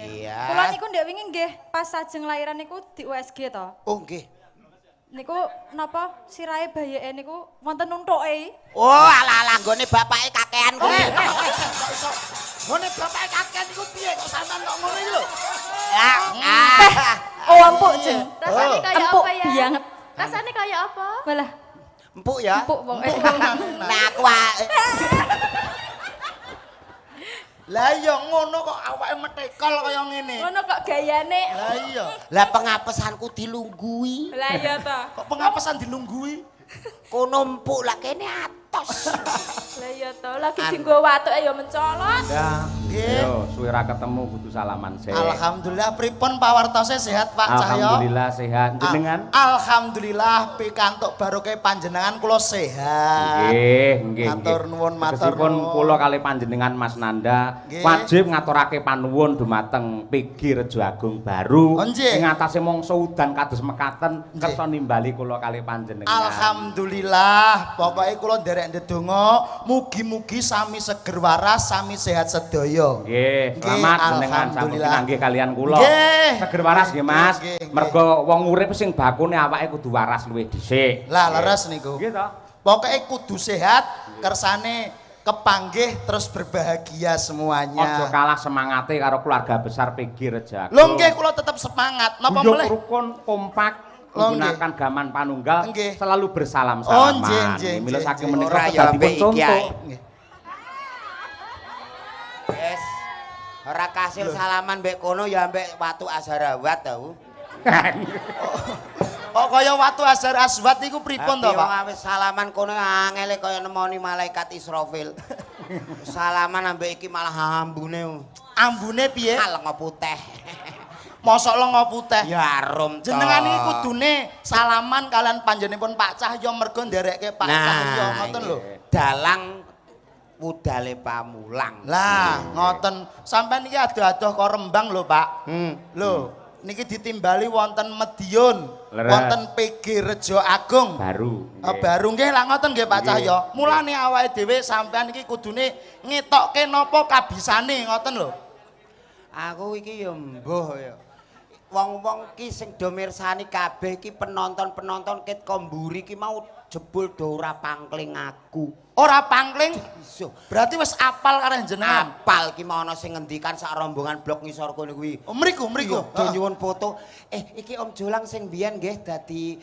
Iya. Kula niku ndek wingi nggih pas sajeng lahiran niku di USG to. Oh nggih. Niku napa sirahe bayeke niku wonten nuntuke. Oh alah-alah nggone bapake kakean kuwi. Kok iso nggone bapake kakean iku piye kok sampean kok ngono iki lho? Oh empuk jeng. Rasane kaya Empuk apa ya? banget. Rasane kaya apa? Walah, Empuk ya. empuk pokoke. Nah aku Lah iya ngono kok awake metekol kaya ngene. Ngono kok gayane. Lah iya. Lah pengapesanku dilunggui. Lah iya to. Kok pengapesan dilunggui? Kono empuk lah kene atos. Lah iya to, lagi dienggo watuke ya mencolot. Ya. Nggih. Yo, suwe ra ketemu kudu salaman sik. Alhamdulillah pripun pawartose sehat Pak Cahyo? Alhamdulillah sehat. Jenengan? Alhamdulillah pikantuk barokah panjenengan kula sehat. Nggih, nggih. Matur nuwun, matur Tegesipun nuwun. kula kali panjenengan Mas Nanda Nggih. wajib ngaturake panuwun dumateng PG Rejo Agung Baru Oh, nggih. ing atase mangsa udan kados mekaten Nggih. kersa nimbali kula kali panjenengan. Alhamdulillah, pokoke kula nderek ndedonga mugi-mugi sami seger waras, sami sehat sedaya. Nggih, selamat jenengan sampun pinanggih kalian kula. Nggih. Seger waras nggih Mas. Nggih, nggih. Mergo wong urip sing bakune awake kudu waras luwih dhisik. Lah leres niku. Nggih to. Pokoke kudu sehat, kersane kepanggih terus berbahagia semuanya. Aja kalah semangate karo keluarga besar PG Rejo Agung. Lho nggih kula tetep semangat. Napa Guyub mulih? rukun kompak Lho, nggih. menggunakan gaman panunggal Nggih. selalu Oh, bersalam-salaman. nggih, nggih, Mila nggih, saking nggih. menika Ora ya kedadipun ambek iki contoh. ae. Nggih. Wes. Ora kasil salaman mbek kono ya ambek watu Azharawat tau. Kok kaya watu Azhar Aswad niku pripun to, Tapi Pak? wong awis salaman kono angele kaya nemoni malaikat Israfil. Salaman ambek iki malah ambune. Ambune piye? Ah lenga putih. Mosok lenga putih. Ya arum to. Jenengan iki kudune salaman kalian panjenenganipun Pak Cahyo mergo nderekke Pak Cahyo ngoten lho. Dalang wudale pamulang. Lah, ngoten. Sampeyan iki adoh-adoh kok Rembang lho, Pak. Lho, niki ditimbali wonten Mediun, Leres. wonten PG Rejo Agung. Baru. Baru nggih lah ngoten nggih Pak Nggih. Cahyo. Mulane awake dhewe sampean iki kudune ngetokke napa kabisane ngoten lho. Aku iki ya mbuh ya. Wong-wong ki sing do mirsani kabeh iki penonton-penonton ket ko mburi ki mau jebul do ora pangkling aku. Ora pangkling, Iso. berarti wis apal karo jenengan. Apal ki mau ana sing ngendikan sak rombongan blok ngisor kono kuwi. Oh, mriku, mriku. Iya, do nyuwun foto. Iki Om Jolang sing biyen nggih dadi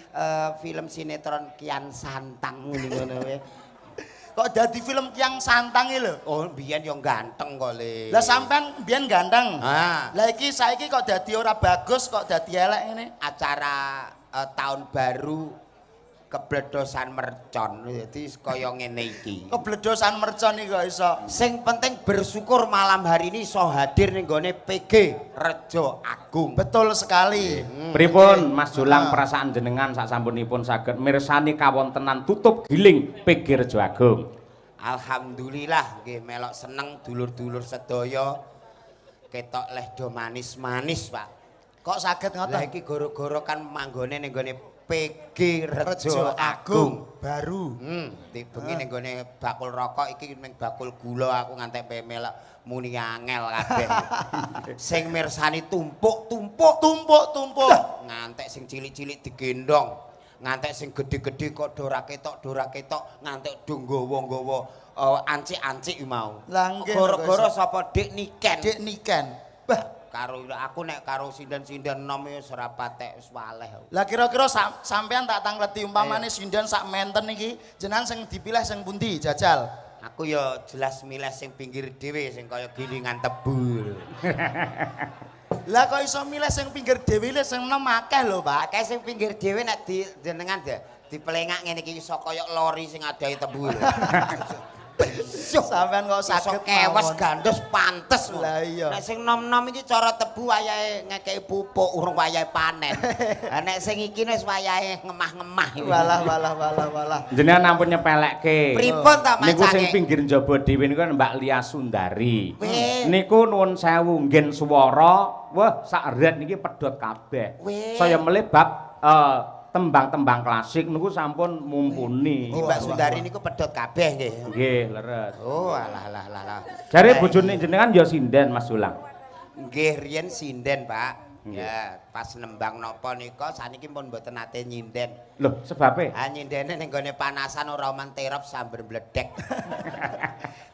film sinetron Kian Santang ngene ngono kuwi. Kok dadi film Kiang Santang iki lho. Oh, biyen yo ganteng kok le. Lah sampean biyen ganteng. Ah. Lah iki saiki kok dadi ora bagus, kok dadi elek ngene. Acara tahun baru kebledosan mercon. Dadi kaya ngene iki. Kebledosan mercon iki kok iso. Sing penting bersyukur malam hari ini iso hadir ning gone PG Rejo Agung. Betul sekali. Pripun Mas Jolang perasaan jenengan sak sampunipun saged mirsani kawontenan tutup giling PG Rejo Agung? Alhamdulillah nggih melok seneng dulur-dulur sedaya. Ketok leh do manis-manis, Pak. Kok saged ngoten? Lah iki goro-goro kan manggone ning gone PG Rejo Agung. Baru. Di bengi ning gone bakul rokok iki ning bakul gula aku ngantek melok muni angel kabeh. Sing mirsani tumpuk-tumpuk, Tumpuk-tumpuk. ngantek sing cilik-cilik digendong, ngantek sing gedhe-gedhe kok do ora ketok, do ora ketok, ngantek do nggawa-nggawa ancik-ancik mau. Lah nggih, Gara-gara sapa Dik Niken. Dik Niken. Bah, Karo aku nek karo sinden-sinden nom ya ora patek wis waleh. lah kira-kira sampean tak tangleti umpamane sinden sak menten iki jenengan sing dipilih sing pundi jajal? Aku ya jelas milih sing pinggir dhewe sing kaya gilingan tebu. Lah kok iso milih sing pinggir dhewe lho sing enom akeh lho, Pak. Akeh sing pinggir dhewe nek di jenengan dipelengak ngene iki iso kaya lori sing adahi tebu lho. Sampean kok Iso saged kewes mawon. gandos pantes. Lah iya. Nek sing nom-nom iki cara tebu wayahe ngekeki pupuk urung wayahe panen. Lah nek sing iki wis wayahe ngemah-ngemah iki. Walah walah walah walah. Jenengan ampun nyepelekke. Pripun ta Niku sing macane? pinggir njaba dhewe niku Mbak Lia Sundari. Weh. Niku nuwun sewu nggen swara, wah sak ret niki pedhot kabeh. Weh. Saya melih bab tembang-tembang klasik niku sampun mumpuni. Iki Mbak Sundari niku pedhot kabeh nggih. Nggih, leres. Oh alah alah alah. Jare bojone jenengan ya sinden Mas Jolang. Nggih riyen sinden, Pak. Ya, pas nembang napa nika saniki pun mboten nate nyinden. Lho, sebabe? Ha nyindene ning gone panasan ora oman terop samber bledek.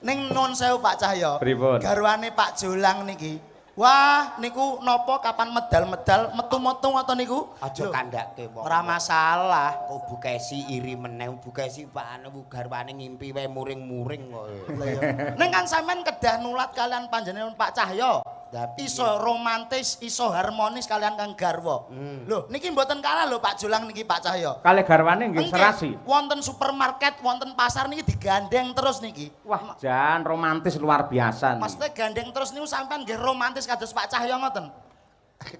Ning nun sewu Pak Cahyo. Pripun? Garwane Pak Jolang niki. Wah, niku napa kapan medal-medal metu-metu ngoten niku? Aja kandhake wong. Ora masalah. Kok Bu Kesi iri meneh, Bu Kesi Pak anu garwane ngimpi wae muring-muring kok. Lah iya. Ning kan sampean kedah nulat kalian panjenengan Pak Cahyo. Iso romantis, iso harmonis kalian kang garwa. Lho, niki mboten kalah lho Pak Jolang niki Pak Cahyo. Kalih garwane nggih serasi. Wonten supermarket, wonten pasar niki digandeng terus niki. Wah, jan romantis luar biasa niki. Maksudnya gandeng terus niku sampean nggih romantis kados Pak Cahyo ngoten.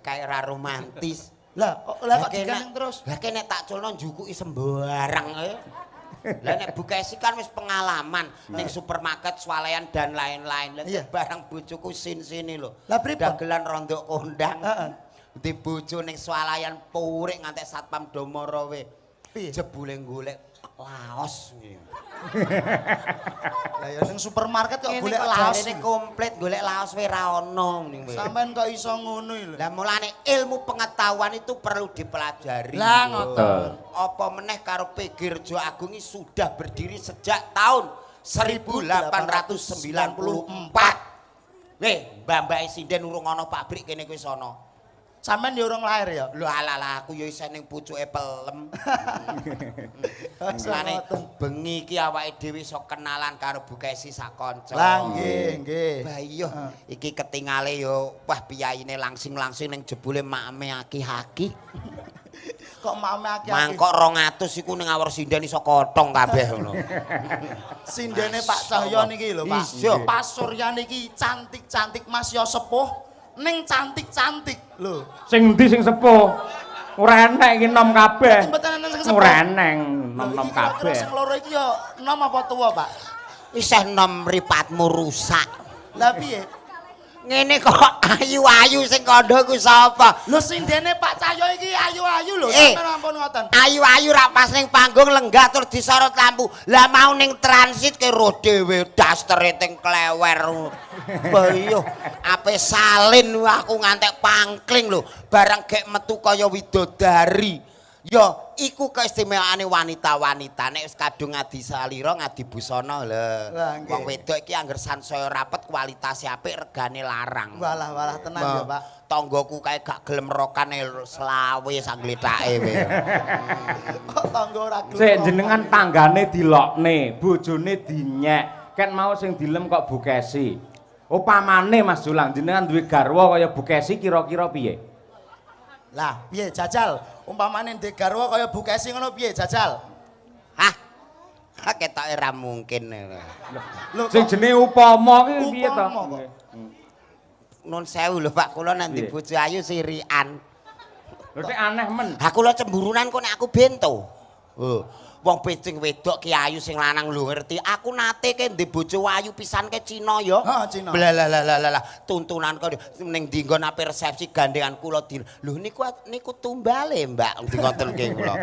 Kayak ra romantis. Lah, lah kok digandeng terus? Lah kene tak culno njukuki sembarang ae. Lah nek Bu Kesi kan wis pengalaman ning supermarket, swalayan dan lain-lain. Lah barang bojoku sin-sini lho. Dagelan rondok kondang. Heeh. Di bojo ning swalayan purik ngantek satpam do mara we. Jebule golek laos. Lah ya ning supermarket kok golek laos. Jarene komplit golek laos we ra ono ning kowe. Sampeyan kok iso ngono lho. Lah mulane ilmu pengetahuan itu perlu dipelajari. Lah ngoten. Apa meneh karo PG Rejo Agung ini sudah berdiri sejak tahun 1894. Weh, mbah-mbahe sinden urung ana pabrik kene kuwi sono. Sampeyan ya urung lahir ya? Lho alah aku ya isih ning pucuke pelem. Mulane bengi iki awake dhewe iso kenalan karo Bu Kesi sak kanca. Lah nggih, nggih. Lah iya, iki ketingale ya wah piyayine langsing-langsing ning jebule makme aki-aki. Kok makme aki-aki? Mangkok 200 iku ning awor sinden iso kotong kabeh ngono. Sindene Pak Cahyo niki lho, Pak. Pak Surya niki cantik-cantik Mas yo sepuh. Ning cantik-cantik lho. Sing endi sing sepuh? Ora enek iki nom kabeh. Mboten enten sing sepuh. Ora eneng nom-nom kabeh. Sing loro iki yo nom apa tuwa, Pak? Isih nom mripatmu rusak. Lah piye? Ngene kok ayu-ayu sing kandha iku sapa? Lho sindene Pak Cahyo iki ayu-ayu lho, sampeyan ampun ngoten. Ayu-ayu ra pas ning panggung lenggah tur disorot lampu. Lah mau ning transit ke roh dhewe dastere teng klewer. Iya, ape salin aku ngantek pangkling lho, barang gek metu kaya widodari. Ya, iku keistimewaane wanita-wanita nek wis kadung ngadi salira ngadi busana lho. Wong wedok iki angger sansaya rapet kualitase apik regane larang. Walah walah tenan ya, Pak. Tanggaku kae gak gelem rokane selawe sak glethake kowe. Kok tangga ora gelem. Sik jenengan tanggane dilokne, bojone dinyek. Ket mau sing dilem kok Bu Kesi. Upamane Mas Jolang jenengan duwe garwa kaya Bu Kesi kira-kira piye? Lah, piye jajal? Umpamane ndek garwa kaya Bu Kesi ngono piye jajal? Hah. Ha ketoke ra mungkin. Lho sing jenenge upama ki piye to? Nun sewu lho Pak, kula nang ndi bojo ayu sirian. Lho tek aneh men. Ha kula cemburunan kok nek aku bento. Oh. Wong pecing wedok ki ayu sing lanang lho ngerti. Aku nate ke ndek bojo ayu pisan ke Cina ya. Heeh, Cina. Lah lah lah lah tuntunan kok ning ndi nggon ape resepsi gandengan kula di. Lho niku niku tumbale, Mbak, ndi ngoten nggih kula.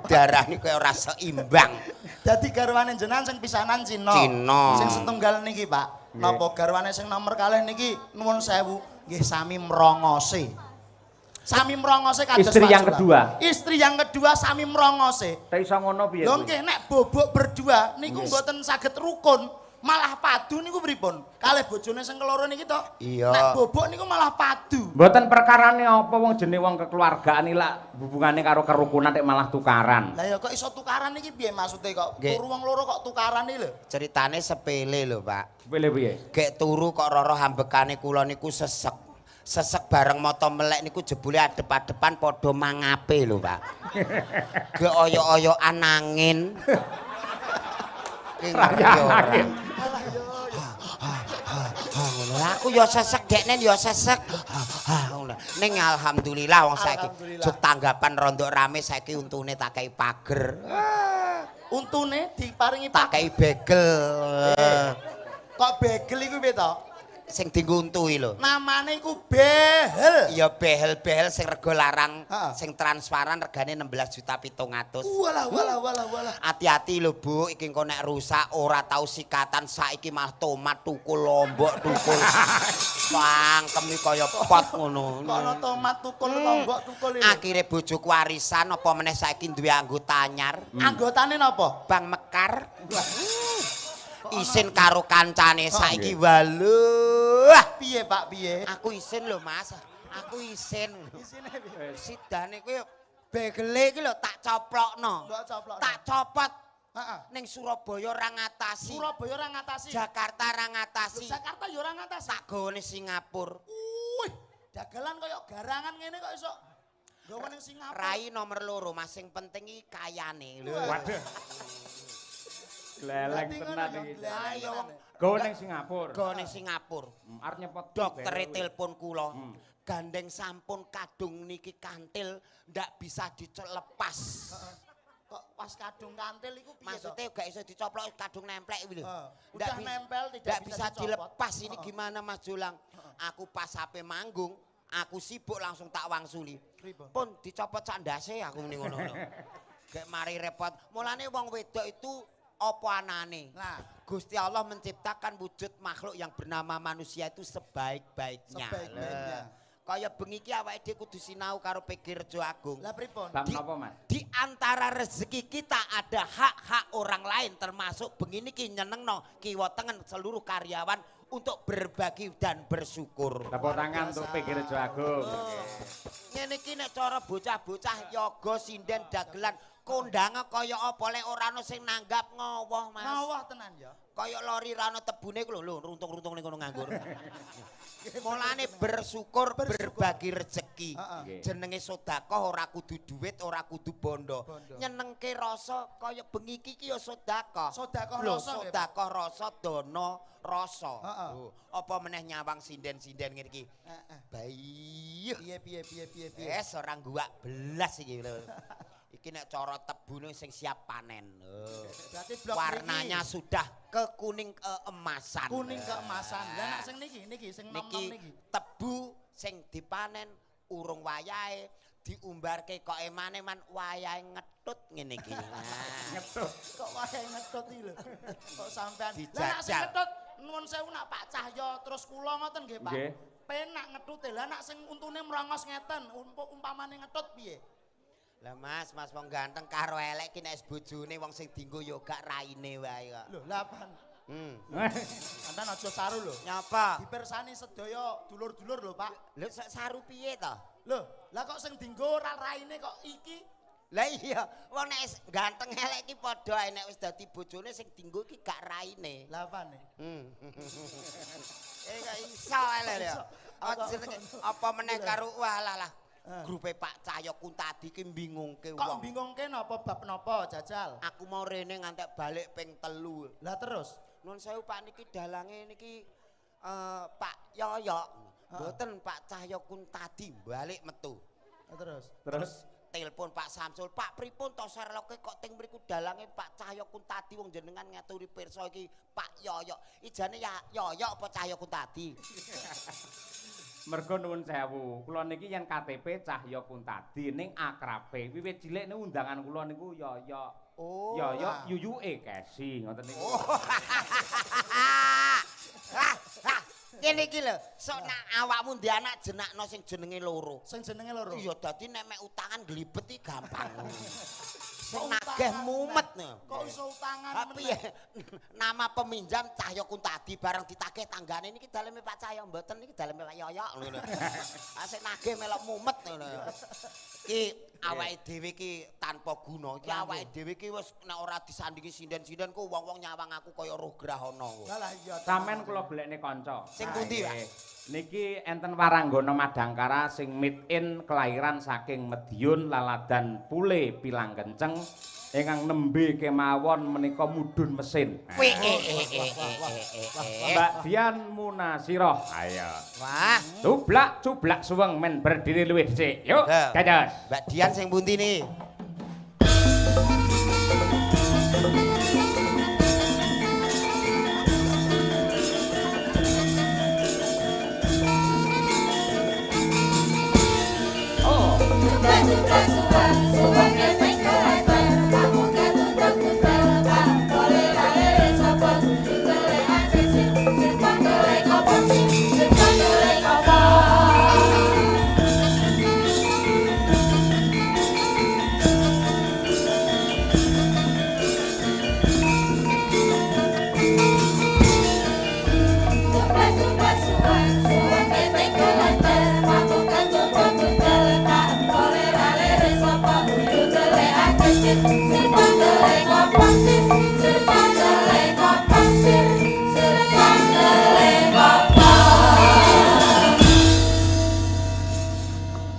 Darah niku ora seimbang. Dadi garwane jenengan sing pisanan Cina. Cina. Sing setunggal niki, Pak. Napa garwane sing nomor kalih niki nuwun sewu nggih sami mrongose. Sami mrongose kados istri yang kedua. Istri yang kedua sami mrongose. Ta iso ngono piye? Lho nggih nek bobok berdua niku mboten saged rukun, malah padu niku pripun? Kalih bojone sing keloro niki to. Iya. Nek bobok niku malah padu. Mboten perkarane apa wong jenenge wong kekeluargaan iki lak hubungane karo kerukunan nek malah tukaran. Lah ya kok iso tukaran niki piye maksude kok? Turu wong loro kok tukaran iki lho. Ceritane sepele lho, Pak. Sepele piye? Gek turu kok roro hambekane kula niku sesek. Sesek bareng mata melek niku jebule adep-adepan padha mangape lho, Pak. Ge oyok-oyokan angin. Angin. Aku ya sesek dekne ya sesek. Ning alhamdulillah wong saiki juk tanggapan rondok rame saiki untune tak kei pager. Untune diparingi tak kei begel. Kok begel iku piye to? Sing dienggo untu iki lho. Namane iku behel. Behel. Ya behel-behel sing rega larang, sing transparan regane 16.700.000. Walah walah walah walah. Hati-hati lho Bu, iki engko nek rusak ora tau sikatan saiki malah tomat tukul lombok tukul. Pangkem iki kaya pot ngono. Kok ana tomat tukul lombok tukul iki. Akhire bojoku warisan apa meneh saiki duwe anggota anyar. Anggotane napa? Bank Mekar. Isin karo kancane saiki waluh. Piye Pak piye? Aku isin lho Mas. Aku isin. Isine piye? Sidane kuwi begele iki lho tak coplokno. Mbok coplokno. Tak copot. Heeh. Ning Surabaya ora ngatasi. Surabaya ora ngatasi. Jakarta ora ngatasi. Jakarta ya ora ngatasi. Tak gawane Singapura. Wih, dagelan kaya garangan ngene kok iso gawe ning Singapura. Rai nomor 2 Mas, sing penting iki kayane lho. Waduh. Gleleng tenan iki. Ayo wong gawe ning Singapura. Gawe ning Singapura. Arep nyepot doktere telepon kula. Gandeng sampun kadung niki kantil ndak bisa dilepas. Kok pas kadung kantil iku piye to? Maksudnya gak iso dicoplok kadung nemplek kuwi lho. Udah nempel tidak bisa dilepas ini gimana Mas Jolang? Aku pas ape manggung, aku sibuk langsung tak wangsuli. Pun dicopot sak ndase aku muni ngono. Gek mari repot. Mulane wong wedok itu apa anane? Nah, Gusti Allah menciptakan wujud makhluk yang bernama manusia itu sebaik-baiknya. Sebaik-baiknya. Kaya bengi iki awake dhewe kudu sinau karo PG Rejo Agung. Lah pripun? Bab napa, Mas? Di antara rezeki kita ada hak-hak orang lain termasuk bengi niki nyenengno kiwa tengen seluruh karyawan untuk berbagi dan bersyukur. Tepuk tangan untuk PG Rejo Agung. Ngene iki nek cara bocah-bocah yoga sinden dagelan kondange kaya apa lek ora ana sing nanggap ngowoh Mas. Ngowoh tenan ya. Kaya lori ra ana tebune ku lho runtung-runtung ning kono nganggur. Mulane bersyukur, berbagi rezeki. Jenenge sedekah ora kudu duit, ora kudu bondo. Nyenengke rasa kaya bengi iki ya sedekah. Sedekah rasa. Sedekah rasa dana rasa. Apa meneh nyawang sinden-sinden ngene iki. Bayi. Piye piye piye piye piye. Wes ora guwak belas iki lho. Iki nek cara tebune sing siap panen. Berarti blok warnanya niki sudah ke kuning keemasan. Kuning keemasan. Lah nek sing niki niki sing nom-nom niki. Tebu sing dipanen urung wayahe diumbarke kok emane-man wayahe ngetut ngene iki. Ngetut. Kok wayahe ngetut iki lho. Kok sampean. Lah nek sing ngetut nuwun sewu nak Pak Cahyo terus kula ngoten nggih Pak. Penak ngetute. Lah nek sing untune mrongos ngeten, umpamane ngetut piye? Lah Mas, Mas wong ganteng karo elek ki nek bojone wong sing dienggo ya gak raine wae kok. Lho, lha apaan? Sampeyan aja saru lho. Nyapa? Dipirsani sedaya dulur-dulur lho, Pak. Lho saru piye to? Lho, lah kok sing dienggo ora raine kok iki? Lah iya, wong nek ganteng elek iki padha ae nek wis dadi bojone sing dienggo iki gak raine. Lah apane? Kok iso ae lho. Apa meneh karo walah lah. Grupe Pak Cahyo Kuntadi ki bingungke wong. Kok bingungke napa bab napa jajal? Aku mau rene ngantek balik ping 3. Lah terus? Nuwun sewu Pak niki dalange niki Pak Yoyok. Mboten Pak Cahyo Kuntadi balik metu. Terus? Terus telepon Pak Samsul, Pak pripun to serloke kok teng mriku dalange Pak Cahyo Kuntadi wong jenengan ngaturi pirsa iki Pak Yoyok. Ijane ya Yoyok apa Cahyo Kuntadi? Mergo nuwun sewu, kula niki yen KTP Cahyo Kuntadi ning akrabe wiwit cilik niku undangan kula niku Yoyok. Oh. Yoyok yuyuke Kesi ngoten niku. Ngene iki lho, sok nak awakmu ndek anak jenakno sing jenenge loro. Sing jenenge loro. Iya, dadi nek mek utangan glibet iki gampang. Sing nagih mumet. Kok iso utangan meneh? Piye? Nama peminjam Cahyo Kuntadi bareng ditagih tanggane niki daleme Pak Cahyo mboten niki daleme Pak Yoyok ngono. Ah sing nagih melok mumet ngono. Iki awake dhewe iki tanpa guna. Iki awake dhewe iki wis nek ora disandingi sinden-sinden ku wong-wong nyawang aku kaya roh grahana. Lah iya. Sampeyan kula golekne kanca. Sing pundi, Pak? Niki enten waranggana Madangkara sing made in kelahiran saking Mediun Laladan Pule Pilang Kenceng ingkang nembe kemawon menika mudhun mesin. Mbak Dian Munasiroh. Ayo. Wah, cublak cublak suweng men berdiri luwih dhisik. Yuk, dados. Mbak Dian sing pundi niki?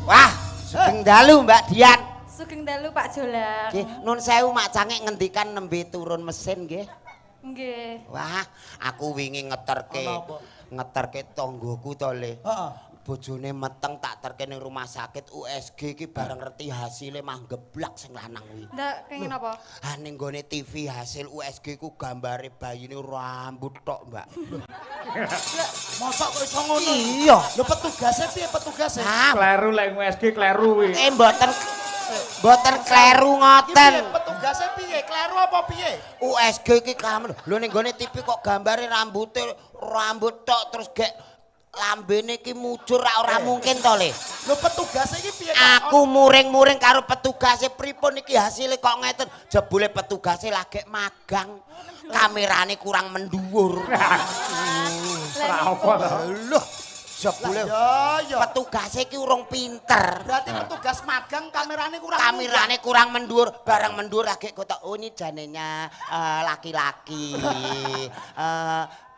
Wah, sugeng dalu Mbak Dian. Sugeng dalu Pak Jolang. Nggih, nun sewu mak cangek ngendikan nembe turun mesin nggih. Nggih. Wah, aku wingi ngeterke tanggoku to, Le. Heeh. Bojone meteng tak terke ning rumah sakit USG iki bareng ngerti hasile mah geblak sing lanang kuwi. Ndak kenging napa? Ha ning gone TV hasil USG ku gambare bayine rambut tok, Mbak. Mosok kok iso ngono? Iya. Lho petugase piye petugase? Kleru lek USG kleru kuwi. Mboten kleru ngoten. Iki petugase piye? Kleru apa piye? USG iki kamen. Lho ning gone TV kok gambare rambute rambut tok terus gek lambene iki mujur ora mungkin to, Le. Lho petugase iki piye? Aku muring-muring karo petugase pripun iki hasile kok ngeten. Jebule petugase lagi magang. Kamerane kurang mendhuwur. Ora apa to. Lho, jebule petugase iki urung pinter. Berarti petugas magang kamerane kurang. Kamerane kurang mendhuwur, barang mendhuwur lagi kok oh ini janenya laki-laki.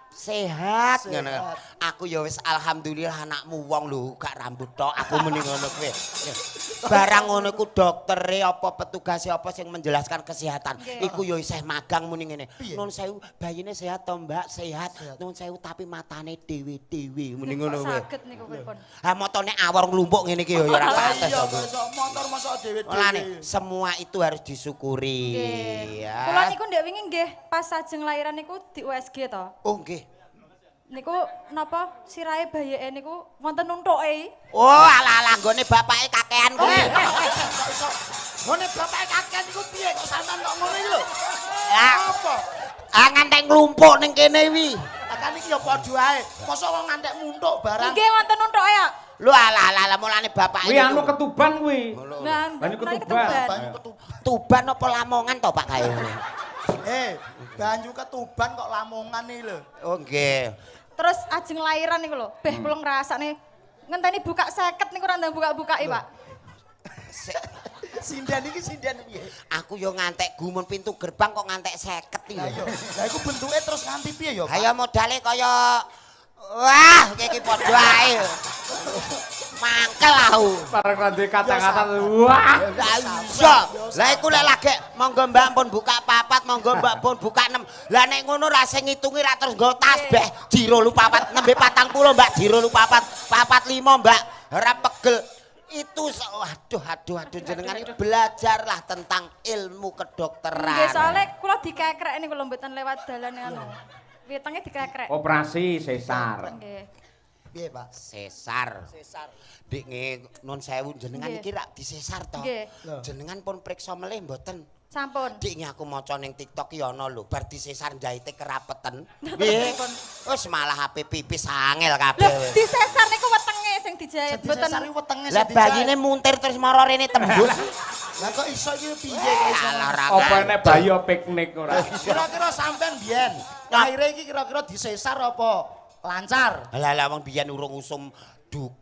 Sehat ngono. Aku ya wis alhamdulillah anakmu wong lho gak rambut tok aku muni ngono kuwi. Barang ngono iku doktere apa petugase apa sing menjelaskan kesehatan. Iku ya isih magang muni ngene. Nun sewu bayine sehat to Mbak? Sehat. Nun sewu tapi matane dhewe-dhewe muni ngono kuwi. Saged niku pripun? Ha motone awor nglumpuk ngene iki ya ora pantes to. Iya, motor mosok dhewe-dhewe. Mulane semua itu harus disyukuri. Ya. Kula niku ndek wingi nggih pas sajeng lahiran niku di USG to. Oh nggih. Niku napa sirahe bayeke niku wonten untuke. Oh, alah-alah nggone bapake kakean kuwi. Kok iso nggone bapake kakean iku piye kok sampean kok ngono iki lho? Lah apa? Ah ngantek nglumpuk ning kene wi. Lah kan iki ya padha ae. Mosok wong ngantek muntuk barang. Nggih wonten untuke ya. Lho alah-alah mulane bapake. Kuwi anu ketuban kuwi. Banyu ketuban. Banyu ketuban. Tuban apa Lamongan to Pak kae? Banyu ketuban kok Lamongan iki lho. Oh nggih. Terus ajeng lahiran niku lho, beh kula ngrasakne ngenteni buka 50 niku ora ndang buka-bukake, Pak. Sinden iki sinden piye? Aku yo ngantek gumun pintu gerbang kok ngantek 50 iki. Lah iya. Lah iku bentuke terus nganti piye ya, Pak? Ayo modale kaya wah, iki padha ae. Mangkel aku. Bareng ra duwe kata-kata wah. Lah iya. Lah iku lek lagi monggo Mbak pun buka 4, monggo Mbak pun buka 6. Lah nek ngono ra sing ngitungi ra terus nggo tasbih. 2 4 nembe 40 Mbak, 2 4 4 5 Mbak. Ora pegel. Itu aduh aduh aduh jenengan iki belajarlah tentang ilmu kedokteran. Nggih, soalé kula dikekrek niku lho mboten lewat dalan anu. Wetenge dikekrek. Operasi sesar. Nggih. Piye, Pak? Sesar. Sesar. Dik nggih nun sewu jenengan iki rak disesar to. Jenengan pun priksa melih mboten? Sampun. Dik nggih aku maca ning TikTok ki ana lho, bar disesar njahite kerapeten. Piye? Wis malah HP pipis angel kabeh. Lho, disesar niku wetenge sing dijahit mboten. Disesar wetenge sing Lah dijahit. bayine muntir terus mara rene tembus. Lah kok iso iki piye kok iso? Apa nek bayi piknik ora? Kira-kira sampean biyen lahire iki kira-kira disesar apa lancar? Lah lah wong biyen urung usum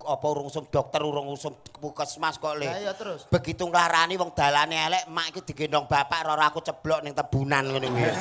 apa urung usum dokter urung usum puskesmas kok le. Lah iya terus. Begitu nglarani wong dalane elek mak iki digendong bapak roro aku ceblok ning tebunan ngono kuwi.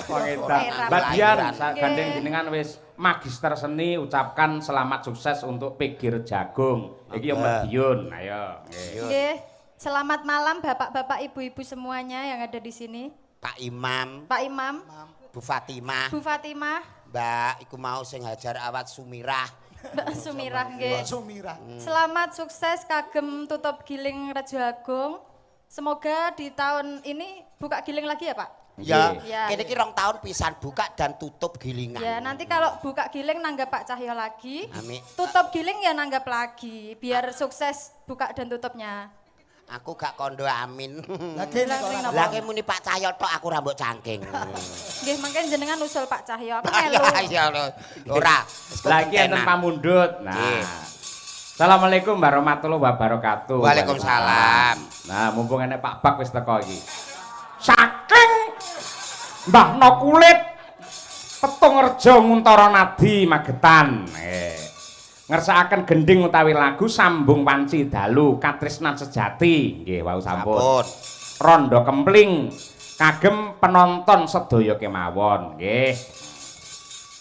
Wong edan. Mbak Dian gandeng jenengan wis magister seni ucapkan selamat sukses untuk PG Rejagung. Iki yo Madiun. Ayo nggih. Nggih. Selamat malam bapak-bapak, ibu-ibu semuanya yang ada di sini. Pak Imam, Pak Imam, Bu Fatimah, Bu Fatimah, Mbak iku mau sing hajar awat Sumirah. Mbak Sumirah nggih. Sumirah. Selamat sukses kagem tutup giling Rejo Agung. Semoga di tahun ini buka giling lagi ya, Pak? Ya, kene iki 2 tahun pisan buka dan tutup gilingan. Ya, nanti kalau buka giling nanggap Pak Cahyo lagi. Amin. Tutup giling ya nanggap lagi, biar sukses buka dan tutupnya. Aku gak kondo amin. Lah ki muni Pak Cahyo tok aku ra mbok cangking. Nggih, mangke jenengan usul Pak Cahyo, aku melu. Iya, ora. Lah iki enten pamundhut. Nah. Assalamualaikum warahmatullahi wabarakatuh. Waalaikumsalam. Nah, mumpung enek Pak Bak wis teko iki. Saking Mbah No Kulit Petungrejo Nguntara Nadi Magetan. Ngersakaken gending utawi lagu Sambung Wanci Dalu Katresnan Sejati. Nggih, wau sampun. Rondo Kempling kagem penonton sedaya kemawon. Nggih.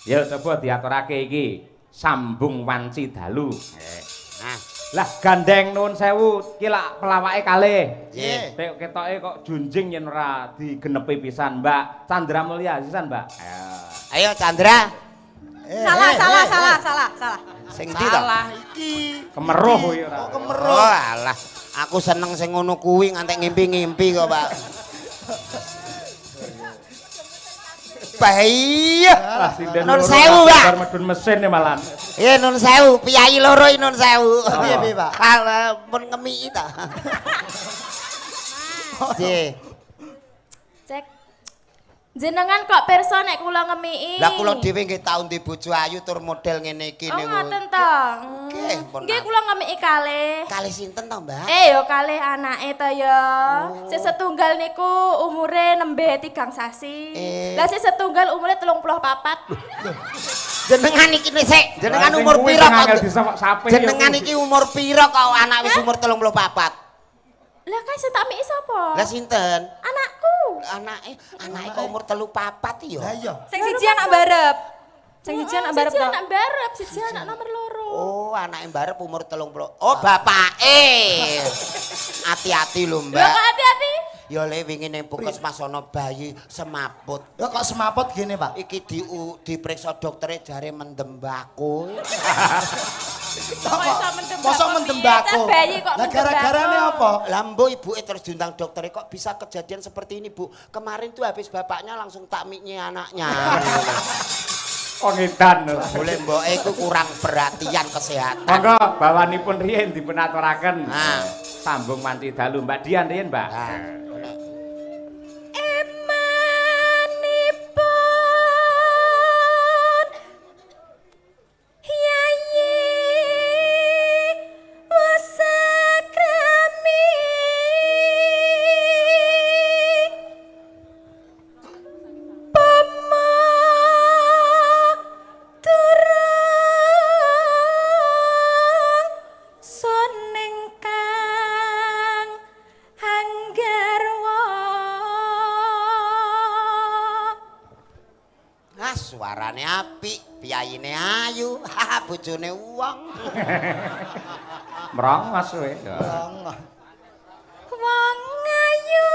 Ya coba diaturake iki Sambung Wanci Dalu. Nggih. Nah, lah gandeng nuwun sewu iki lak pelawake kalih. Nggih. Nek ketoke kok junjing yen ora digenepi pisan, Mbak. Chandra Mulya sisan, Mbak. Ayo Chandra. Salah. Sing ndi to? Salah iki. Kemeruh kuwi ora. Oh, kemeruh. Oh, alah. Aku seneng sing ngono kuwi ngantek ngimpi-ngimpi kok, Pak. Bahaya. Nun sewu, Pak. Bar medun mesin ya malan. Iya, nun sewu, piyayi loro iki nun sewu. Piye piye, Pak? Alah, pun ngemiki ta. Nggih. Cek. Jenengan kok pirsa nek kula ngemiki? Lah kula dhewe nggih tau ndek bojo ayu tur model ngene iki niku. Oh, ngoten to. Nggih kula ngemiki kalih. Kalih sinten to, Mbak? Ya kalih anake to ya. Sing setunggal niku umure nembe 3 sasi. Lah sing setunggal umure 34. Jenengan iki sik, jenengan umur pira kok? Jenengan iki umur pira kok anak wis umur 34? Lah kae sing tak miki sapa? Lah sinten? Anakku. Anake, anake kok umur 34 ya? Lah iya. Sing siji anak barep. Sing siji anak barep to. Siji anak barep, siji anak nomor 2. Oh, anake barep umur 30. Oh, bapake. Hati-hati lho, Mbak. Lho kok hati-hati? Ya le wingi ning puskesmas ana bayi semaput. Ya kok semaput gini, Pak? Iki diperiksa doktere jare mendem bako. Mosok mendem bako. Lah gara-garane apa? Lah mbok ibuke terus diundang doktere kok bisa kejadian seperti ini, Bu. Kemarin tuh habis bapaknya langsung takmiknya anaknya. Wong edan. Boleh mboke iku kurang perhatian kesehatan. Monggo bawanipun riyin dipun aturaken. Sambung Wanci Dalu Mbak Dian riyin, Mbak. Emanipun Yayi Wasakrami Pama turang sun ingkang anggarwa. Nah, suarane apik, piyayine ayu, bojone wong. Merongos kowe. Merongos. Wong ayu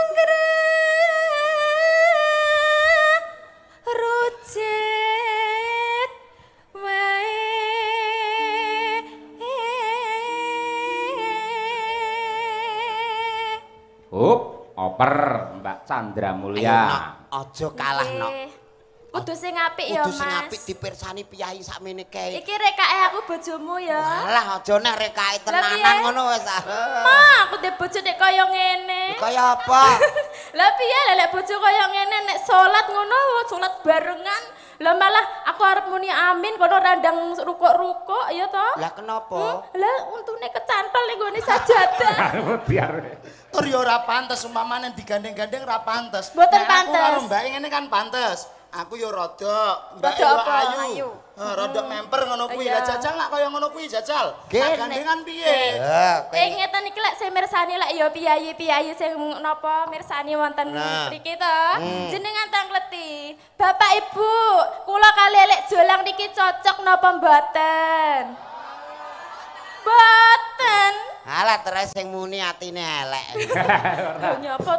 ngrucit wae. Hup, oper Mbak Chandra Mulya. Ayo, Nok, aja kalah, Nok. Kudu sing apik ya, Kudu sing Mas. apik dipirsani piyayi sakmene kae. Iki rekake aku bojomu ya. Alah aja nek rekake tenanan ngono wis. Ma, aku ndek bojo nek kaya ngene. Kaya apa? Lah piye lek bojo kaya ngene nek salat ngono, salat barengan. Lah malah aku arep muni amin kono randang rukuk-rukuk ya to. Lah kenapa? Lah untune kecantol ning gone sajadah. Biar tur ya ora pantes umpamane digandeng-gandeng ora pantes. Mboten pantes. Aku karo mbake ngene kan pantes. Aku ya rada, mbake yo ayu. Rada memper ngono kuwi. Lah jajal lak kaya ngono kuwi jajal. Lah gandengan piye? Ngeten iki lek sing mirsani lek ya piyayi-piyayi sing napa mirsani wonten mriki to. Jenengan tangkleti. Bapak Ibu, kula kali lek jolang niki cocok napa mboten? Mboten. Alah terus sing muni atine elek.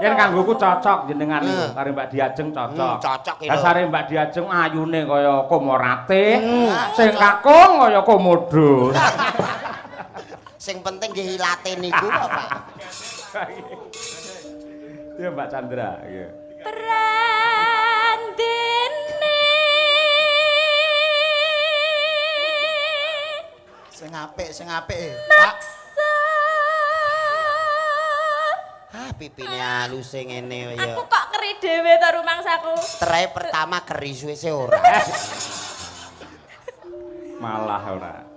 Yen kanggoku cocok jenengan niku karo Mbak Diajeng cocok. Cocok iki. Dasare Mbak Diajeng ayune kaya komorate, sing kakung kaya komodo. Sing penting nggih ilate niku kok, Pak. Ya Mbak Chandra, nggih. Terang Dene sing apik Pak. Ah, pipine alus ngene ya. Aku kok keri dhewe to rumangsaku. Terai pertama keri suwe-suwe ora. Malah ora.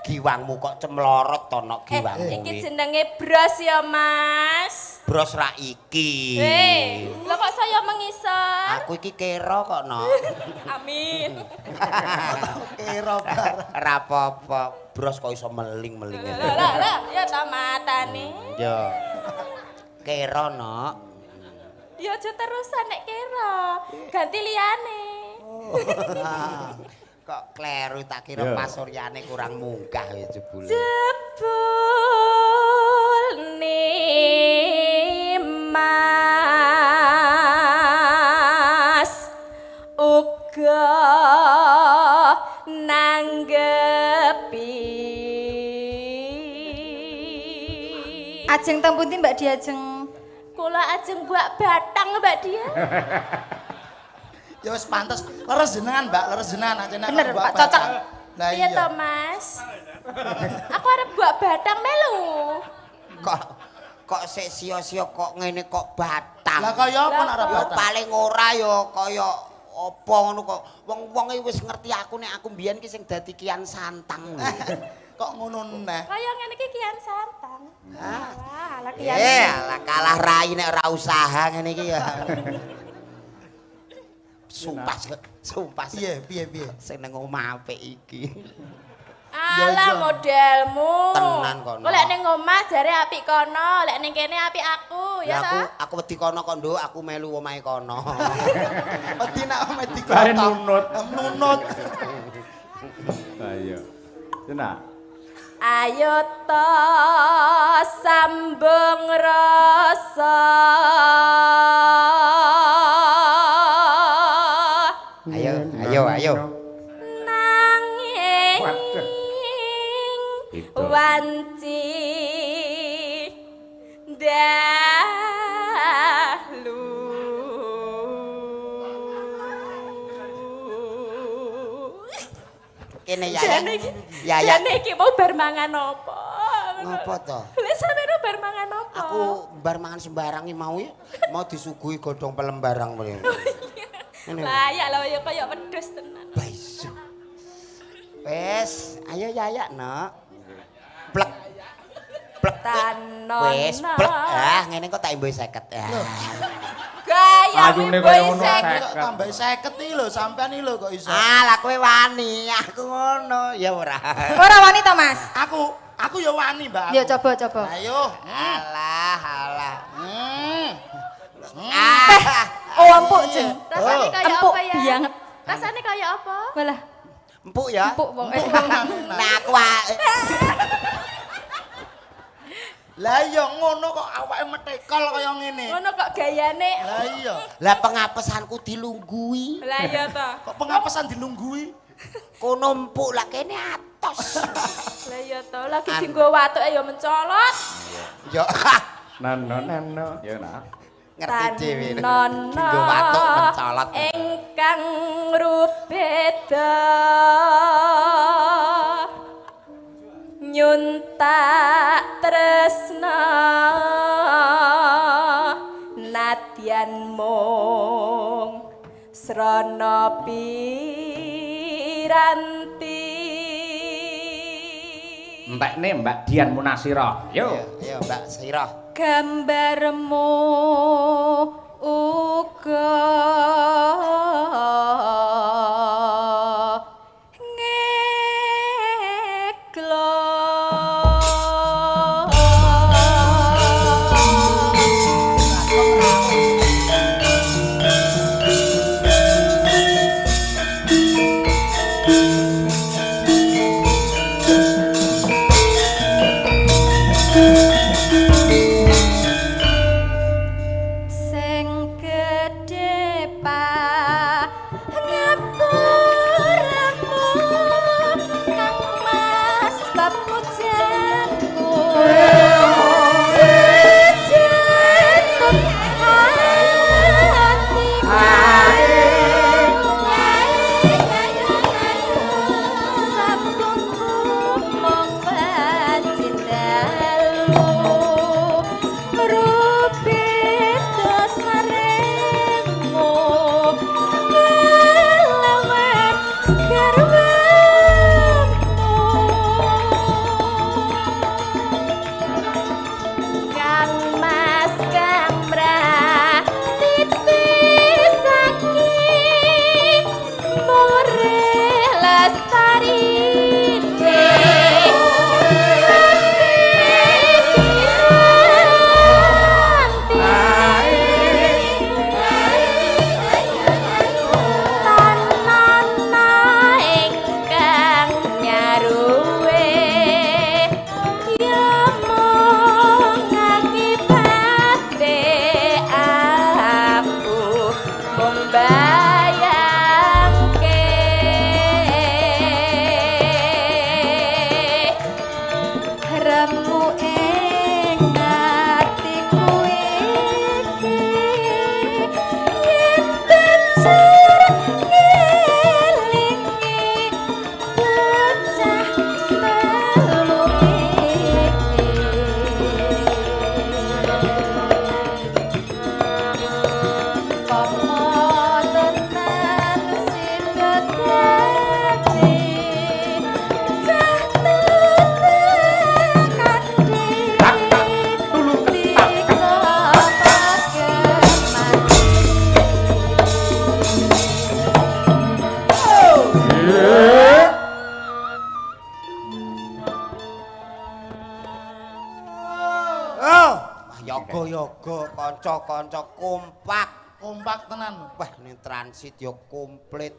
Giwangmu kok cemlorot to nok giwangmu. Iki jenenge bros ya, Mas. Bros ra iki. Lho kok saya mengisor? Aku iki kera kok nok. Amin. Kera barang. Ora apa-apa, bros kok iso meling-meling. Lho lho lho, ya ta matane. Ya. Kera nok. Ya aja terusan nek kera, ganti liyane. Kok kleru tak kira pasuryane kurang munggah ya jebule. Jebul Mas uga nanggepi. Ajeng teng pundi Mbak Diajeng? Kula ajeng buak batang Mbak Dia. Ya wis pantes leres jenengan Mbak, leres jenengan aja nek bener, Pak, cocok. Lah iya to Mas. Aku arep buak batang melu. Kok sik sia-sia kok ngene kok batang. Lah kaya apa nek arep batang? Paling ora ya kaya apa ngono kok. Wong-wong iki wis ngerti aku nek aku mbiyen ki sing dadi Kian Santang. Kok ngono neh. Kaya ngene iki Kian Santang. Wah, ala Kian. Alah kalah rai nek ora usaha ngene iki ya. Sumpah, sumpah. Piye, piye, piye? Sing nang omah apik iki. Alah modelmu. Tenan kono. Kok lek ning omah jare apik kono, lek ning kene apik aku, ya ta? Aku wedi kono kok, Nduk, aku melu omahe kono. Wedi nek omahe dikono. Nunut. Nunut. Ayo. Tenan. Ayo to sambung rasa. Ayo, ayo, ayo. Nanging wanci dalu. Kene ya. Ya ya. Jane iki mau bar mangan apa? Ngopo to? Lha sampeyan bar mangan apa? Aku bar mangan sembarang iki mau ya. Mau disuguhi godhong pelem barang mrene. Layak lho ya kaya wedhus tenan. Baisu. Wes, ayo yayak nok. Plek. Plek. Tanono. Wes, plek. Ah, ngene kok tak imbuhi 50. Gaya ayune kaya ngono 50. Tambahi 50 iki lho, sampean iki lho kok iso. Ah, lah kowe wani, aku ngono. Ya ora. Ora wani to, Mas? Aku ya wani, Mbak. Ya coba, coba. Ayo. Alah, alah. Oh, empuk, Jeng. Rasane kaya empuk apa ya? Banget. Rasane kaya apa? Walah. Empuk ya? Empuk wong. Nah, aku Lah iya ngono kok awake metekol kaya ngene. Ngono kok gayane. Lah iya. Lah pengapesanku dilunggui. Lah iya to. Kok pengapesan dilunggui? Kono empuk lah kene atos. Lah iya to, lagi dienggo watuke ya mencolot. Ya. Nano nano. Ya nak. Ngerti dhewe. Dienggo watuk mencolot. Ingkang rubeda nyuntak tresna nadyan mung srana piranti. Entekne Mbak Dian Munasira. Yo, ayo Mbak Sirah. Gambarmu uga sing gedhe mung bayangke remu ing atiku iki yen tecer ngelingi bocah telu iki Pomo tenan sida dadi cah tekandi dika pagemati. Oh, yoga-yoga kanca-kanca kompak. Kompak tenan. Wah, ning transit ya komplit.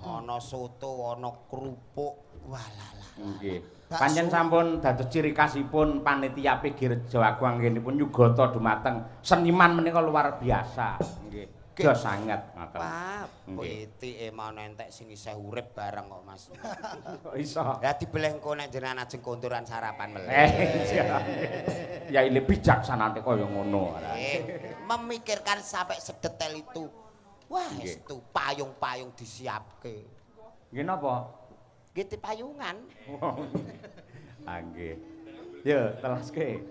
Ana soto, ana kerupuk. Walalah. Nggih. Pancen sampun dados ciri khasipun panitia PG Rejo Agung anggenipun nyugata dumateng seniman menika luar biasa. Nggih. Jos sanget ngoten. Wah, Nggih. pitike mau entek sing isih urip bareng kok, Mas. Kok iso? Lah dibeleh engko nek jenengan ajeng konturan sarapan melih. Iya. Ya ile bijaksanane kaya ngono. Memikirkan sampai sedetail itu. Wah, Nggih. estu payung-payung disiapke. Nggih napa? Nggih payungan. Ah nggih. Yo, telaske.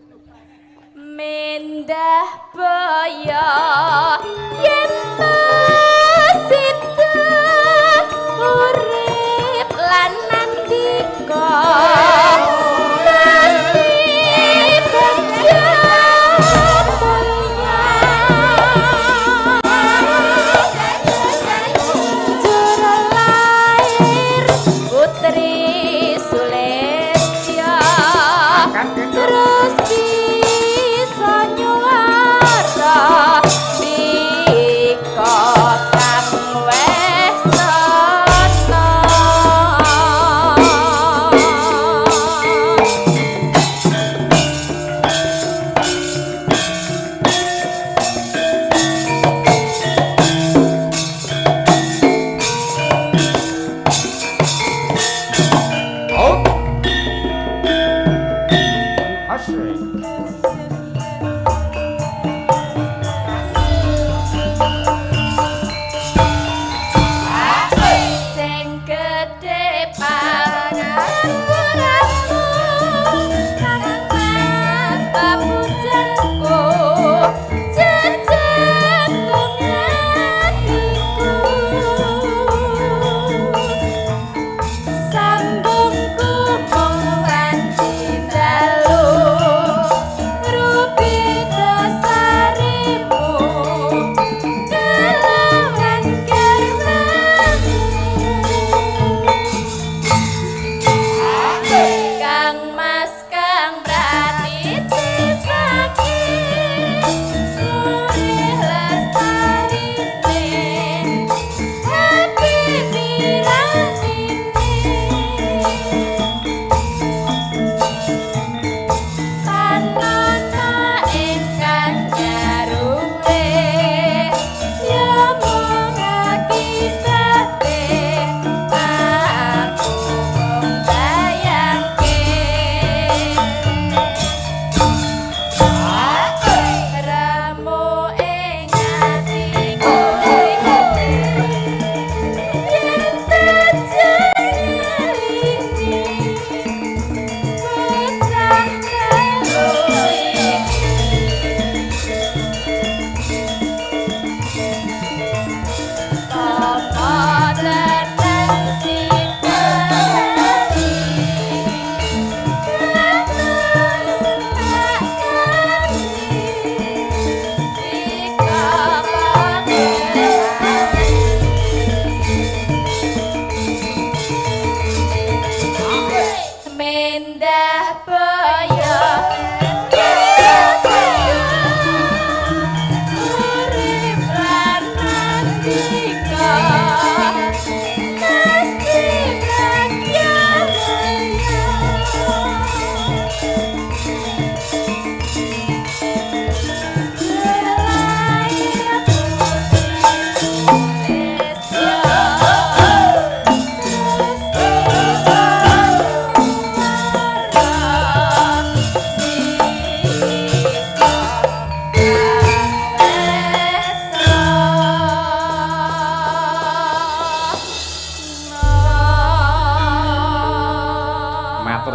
Mendah boyo yen sida urip lan nandika mesti bagya mulya juru lair putri Sulistya terus bisa nyuara bika kang wes ana. Asik. Sing gedhe pangapuramu kang Mas papujanku jejantung atiku sambungku mung wanci dalu rupi dasarimu kelawan garwamu Kang Mas Kang Pratitisake urih lestarine hati piratine tanana ingkang nyaruwe ya mung akibate aku mung bayangke remu ing atiku yen tejengelingi bocah telu iki Topo tenan sipati Mendah boyo urip lan nandika mesti bagya mulya. Lahir putri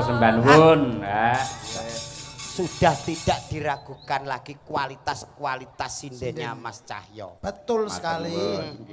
sembah nuwun. Ha. Sudah tidak diragukan lagi kualitas-kualitas sindennya Mas Cahyo. Betul sekali. Nuwun.